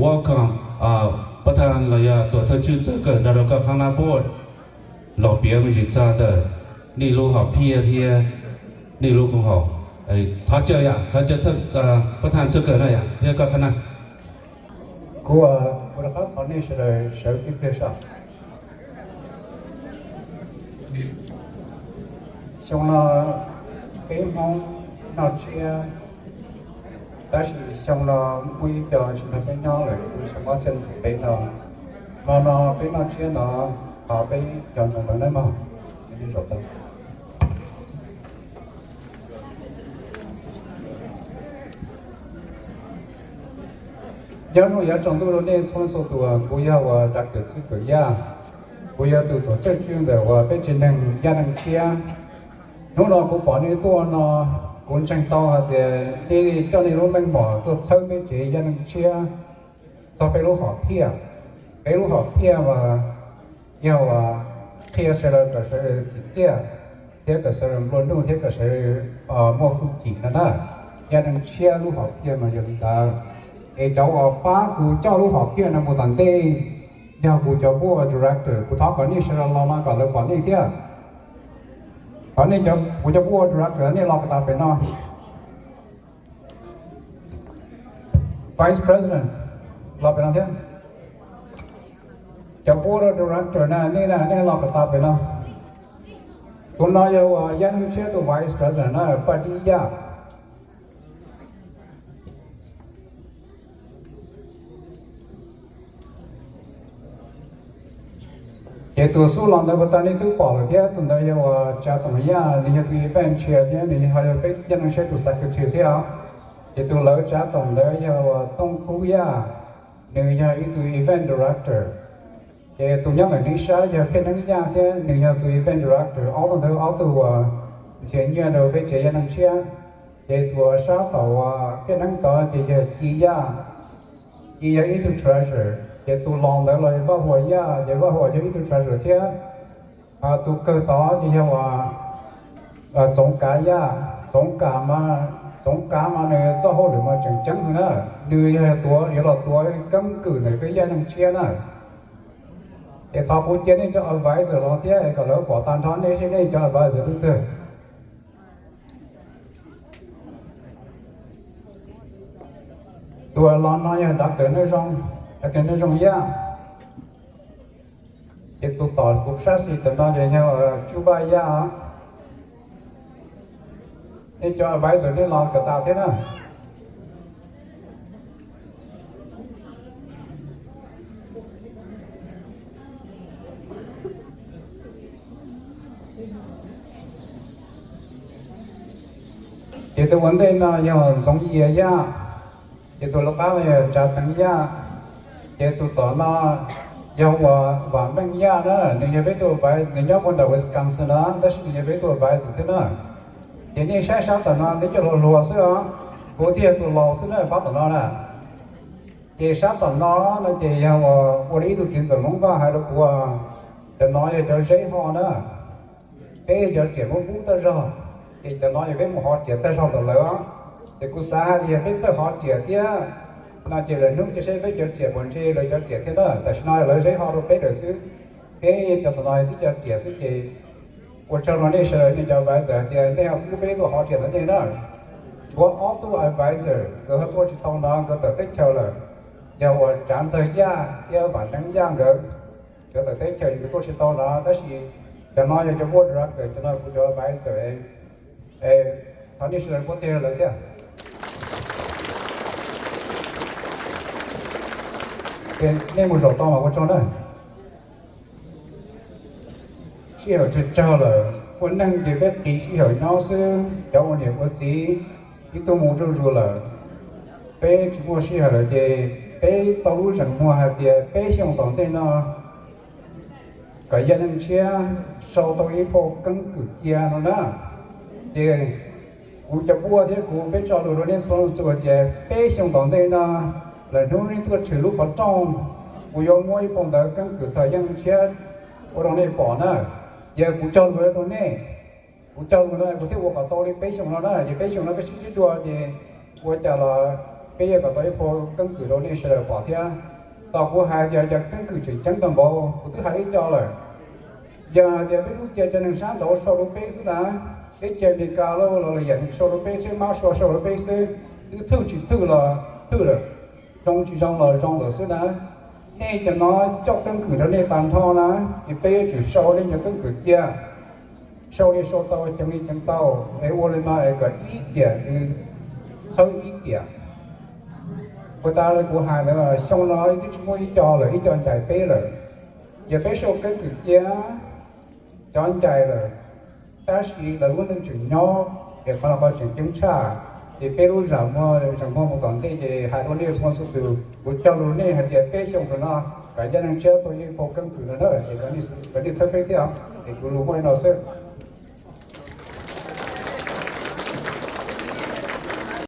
welcome ประธาน los yog tuam thawj tswj txawj kawm nrog rau koj qhab nab board los piav me ntsis txog ntawm nej lub hom phiaj thiab nej lub koom haum. Thov caw yom, thov caw ประธาน txawj kawm no yom thiab koj qhab nab. Kuv ua rov qab thov nej sawv daws sawv tib pliag soj. Xyoo no peb Hmoob noj tsiab, tab sis xyoo no muaj ib co tsis nrog peb nyob lawm, kuv xyoo ob txhiab nees nkaum peb no, hmo no peb noj tsiab no, thov peb cov ntsoov ntawv nawb mog. Nyob zoo yav tsaus ntuj rau nej txhua txhua tus, kuv yog uas Doctor Txwj Kawm Yaj, kuv yog tus tuam thawj tswj ntawm uas peb tsev neeg Yaj Neeg Tshiab. Hnub no kuv pom nej tuaj no, kuv ntseeg tau hais tias nej coj nej lub meej mom tuaj txhawb peb tsev Yaj Neeg Tshiab txog peb lub hom phiaj. Peb lub hom phiaj mas yog uas qhia sawv daws kom sawv daws tsim txiaj, thiab kom sawv daws nplua nuj, thiab kom sawv daws muaj hwj chim no na. Yaj Neeg Tshiab lub hom phiaj mas yog li ntawd. Es cov uas pab kuv coj lub hom phiaj no mus tom ntej yog kuv cov board director. Kuv thov kom nej sawv daws los no kom lawv pom nej thiab. Thov nej, kuv cov board director nej los kom tas pem no. Vice President, los pem no thiab. Cov board director na, nej na, nej los kom tas pem no. Tus no yog uas Yaj Neeg Tshiab tus Vice President na, Paj Dib Yaj. Ces tus xub los ntawd puas tau nej twb pom lawm thiab, tus ntawd yog uas Tsav Toom Yaj, nws yog tus event chair thiab nws ho yog peb Yaj Neeg Tshiab tus secretary thiab os. Ces tus lawv Tsav Toom ntawd yog uas Tooj Kub Yaj, nws yog ib tug event director. Ces tus nyob ntawm nws sab yog Phiaj Neeb Yaj thiab nws yog tus event director, ob tug ntawd ob tug uas nrhiav nyiaj rau peb tsev Yaj Neeg Tshiab. Ces tus sab tom uas Phiaj Neeb tod ces yog Ci Yaj, Ci yog ib tug treasurer. Ces tus los ntawd los Vaj Huas Yaj, ces Vaj Huas yog ib tug treasurer thiab. Tus kawg tod ces yog uas Txoov Kav Yaj, Txoov Kav, Txoov Kav mas nws txoj hauj lwm mas tseem ceeb na, nws yog tuav, yuav los tuav keeb kwm ntawm peb Yaj Neeg Tshiab na. Es thov kuv cia nej cov advisor los thiab kom lawv pom tag nrho nej seb nej cov advisor twg twg. Tus los no yog Doctor Neej Zoo, Doctor Neej Zoo Yaj. Ces tus tom kuv sab xis ntawm no ces yog Tsub Vaj Yaj. Nej cov advisor nej los kom tas thiab na. Ces tus ua ntej no yog Ntxoov Yias Yaj, ces tus lawv qab no yog Tsav Teev Yaj, ces tus tom no yog uas Vam Meej Yaj na, nws yog peb tus advisor, nws nyob puag nram Wisconsin no tab sis nws yog peb tus advisor thiab na. Ces nej saib sab tom no nws coj hluas hluas xwb os, kuv thiaj yog tus laus xwb na pab tom no na. Ces sab tom no no ces yog uas ua li ib tug txiv ntxawm Hmoob Vaj hais rau kuv, cov no yog cov zeb ho na. Peb cov riam muab pub tag zog, ces cov no yog peb mus hov riam tag zog ntawm lawv os. Ces kuv xav hais tias yog peb txawj hov riam thiab no ces lwm hnub cia seb peb cov riam puas ntse lawv cov riam thiab na. Tam sim no lawv zeb ho rau peb lawm xwb, peb cov tom no twb cov riam xwb ces ua tsaug rau nej sawv daws nej cov advisor hais tias nej ho pub peb tuaj hov riam ntawm nej na. Tshuav ob tug advisor nkawd ho tuaj tsis tau no nkawd tawm teb chaws lawm, yog uas Tsav Ntxawg Yaj thiab Vam Teev Yaj nkawd, nkawd tawm teb chaws nkawd tuaj tsis tau no tab sis cov no yog cov board director, cov no kuv cov advisor. Thov nej sawv daws pub tiag lawv thiab. Nej mus zaum tau mas ua tsaug na. Sij hawm tsawg tsawg lawm, ua neeg ces peb qiv sij hawm nyob xwb, cov ua niam ua txiv ib tug mus zuj zus lawm. Peb tsis muaj sij hawm lawm ces peb tau lub zeem muag hais tias peb xyoo tom ntej no kom Yaj Neej Tshiab sau tau ib phau keeb kwm cia no na. Ces kuv cov puaj thiab kuv peb tso lus rau nej txhua leej txhua tus tias peb xyoo tom ntej no, lwm hnub nej tuaj tshwm lub qhov rooj, kuv yuav muab ib phau ntawv keeb kwm txog Yaj Neej Tshiab ua rau nej pom na. Yog kuv cog lus rau nej, kuv cog lus no kuv thiaj ua kom tau li peb xyoo no na. Ces peb xyoo no peb sib ntsib dua ces ua cas los Peb yuav kom tau ib phau keeb kwm rau nej sawv daws pom thiab. Tos kuv hais tias cov keeb kwm tseem ceeb tau npaum kuv twb hais ib co lawm. Yog hais tias peb pub cia cov neeg sab nraud sau rau peb xwb na, peb cia Amelikas los los yam neeg sau rau peb xwb, Mab Sua sau rau peb xwb, twb thwj tsis thwj los thwj lawm, zoo tsis zoo los zoo lawm xwb na. Nej cov no coj keeb kwm rau nej tag nrho na, ces peb yuav tsum sau nej cov keeb kwm cia, sau li sau tau, ceev li ceev tau, es ua li no es kom ib tiam txhawb ib tiam. Ua tas li kuv hais ntawd, xyoo no twb tsis muaj ib co lawm, ib co ncaim peb lawm. Yog peb sau keeb kwm cia cov ncaim lawm, tab sis lawv lub neej tseem nyob, ces qhov no qhov tseem ceeb tshaj. Ces peb lub zam muag, zam muag mus tom ntej ces hais rau nej txhua txhua tus, kuv cog lus nej hais tias peb xyoo saum no kom yog neeg tshiab tau ib phau keeb kwm no na, es kom nej txhawb peb thiab. Es kuv lus muaj li no xwb.